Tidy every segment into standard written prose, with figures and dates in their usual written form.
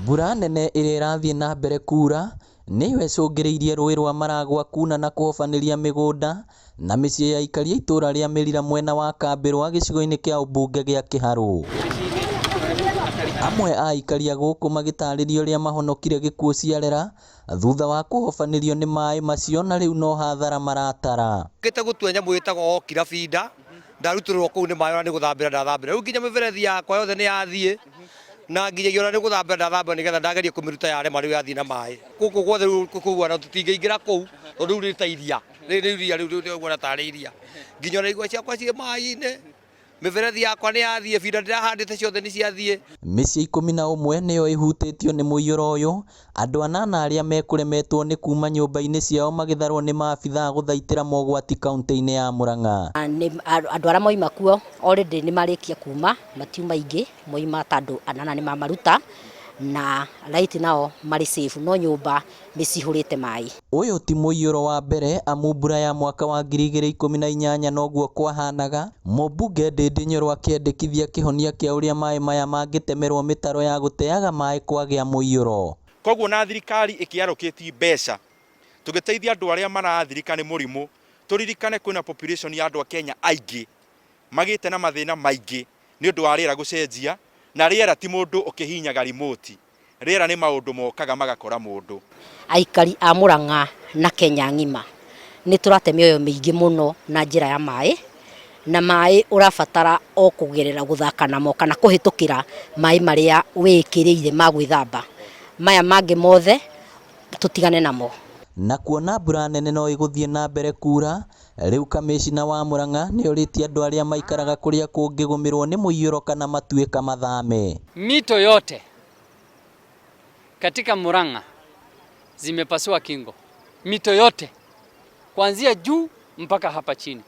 Mbura nene ĩrĩa ĩrathiĩ na mbere kuura nĩyo ĩcũngĩrĩirie rũĩ rwa Maragwa kuna na kũhobanĩria mĩgũnda na mĩciĩ ya aikari a itũra rĩa Mĩrira mwena wa Kambĩrwa gĩcigo-inĩ kĩa ũmbunge gĩa Kĩharũ. Amwe a aikari a gũkũ magĩtarĩria ũrĩa mahonokire gĩkuũ ciarera thutha wa kũhobanĩrio nĩ maĩ macio na rĩu no hathara maratara. Ngĩte gũtua nyamũ ĩtagwo okira binda ndarutũrũrwo kũu nĩ maĩ ona nĩ gũthambĩra ndathambĩra rĩu nginya mĩberethi yakwa yothe nĩ yathiĩ na nginyagia ona nĩ gũthambĩra ndathambĩra nĩgetha ndageria kũmĩruta yarema rĩu yathiĩ na maĩ gũkũ guothe rĩu kũhuana tũtingĩingĩra kũu tondũ rĩu nĩ ta iria rĩrĩ nĩ iria rĩu rĩu tarĩ iria nginya ona igwa ciakwa ciĩ maĩ-inĩ mĩberethi yakwa nĩ yathiĩ binda ndĩrahandĩte ciothe nĩ ciathiĩ. Mĩciĩ 11 nĩyo ĩhutĩtio nĩ mũiyũro ũyũ, andũ anana arĩa mekũremetwo nĩ kuma nyũmba-inĩ ciao magĩtharwo nĩ maabithaa gũthaitĩra mogwati kaunti-inĩ ya Murang'a. Andũ arĩa moima kuo already nĩ marĩkia kuma, matiuma aingĩ, moima ta andũ anana nĩ mamaruta na right now marĩ safe no nyũmba nĩ cihũrĩte maĩ. Ũyũ ti mũiyũro wa mbere amu mbura ya mwaka wa 2018 noguo kwahanaga, mũmbunge Ndindi Nyoro akĩendekithia kĩhonia kĩa ũrĩa maĩ maya mangĩtemerwo mĩtaro ya gũteaga maĩ kwagĩa mũiyũro. Koguo na thirikari ĩkĩallocate mbeca tũgĩteithia andũ arĩa marathirika nĩ mũrimũ, tũririkane kwĩna population ya andũ a Kenya aingĩ magĩte na mathĩna maingĩ nĩ ũndũ wa rĩera gũcenjia, na rĩera ti mũndũ ũkĩhinyaga remote, rĩera nĩ maũndũ mokaga magakora mũndũ. Aikari a Murang'a na Kenya ng'ima nĩ tũrate mĩoyo mĩingĩ mũno na njĩra ya maĩ, na maĩ ũrabatara o kũgerera gũthaka namo kana kũhĩtũkĩra maĩ marĩa wĩĩkĩrĩire ma gwĩthamba. Maya mangĩ mothe tũtigane namo. Na kuona mbura nene no ĩgũthiĩ na mbere kuura, rĩu kamĩcina wa Murang'a nĩorĩtie andũ arĩa maikaraga kũrĩa kũngĩgũmĩrwo nĩ mũiyũro kana matuĩka mathame. Mito yote katika Murang'a zimepasua kingo, mito yote kuanzia juu mpaka hapa chini.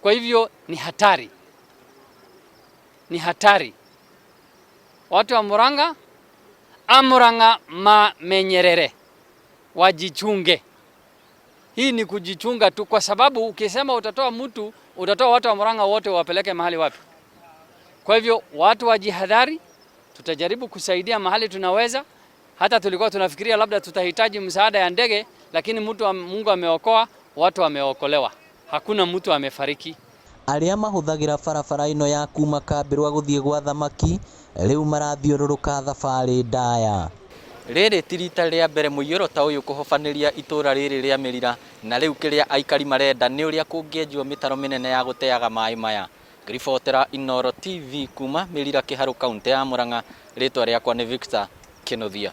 Kwa hivyo ni hatari, ni hatari. Watu wa Murang'a, amurang'a mamenyerere, wajichunge. Hii ni kujichunga tu, kwa sababu ukisema utatoa mtu, utatoa watu wa Murang'a wote wapeleke mahali wapi? Kwa hivyo watu wajihadhari, tutajaribu kusaidia mahali tunaweza. Hata tulikuwa tunafikiria labda tutahitaji msaada ya ndege, lakini mtu Mungu ameokoa, watu wameokolewa, hakuna mtu amefariki. Arĩa mahũthagĩra barabara ĩno ya kuma Kambĩrwa gũthiĩ gwa Thamaki rĩu marathiũrũrũka thabarĩ ndaya. Rĩrĩ ti rita rĩa mbere mũiyũro ta ũyũ kũhobanĩria itũra rĩrĩ rĩa Mĩrira, na rĩu kĩrĩa aikari marenda nĩ ũrĩa kũngĩenjwo mĩtaro mĩnene ya gũteaga maĩ maya. Ngĩribotera Inooro TV kuma Mĩrira Kĩharũ kaunti ya Murang'a, rĩtwa rĩakwa nĩ Victor Kĩnuthia.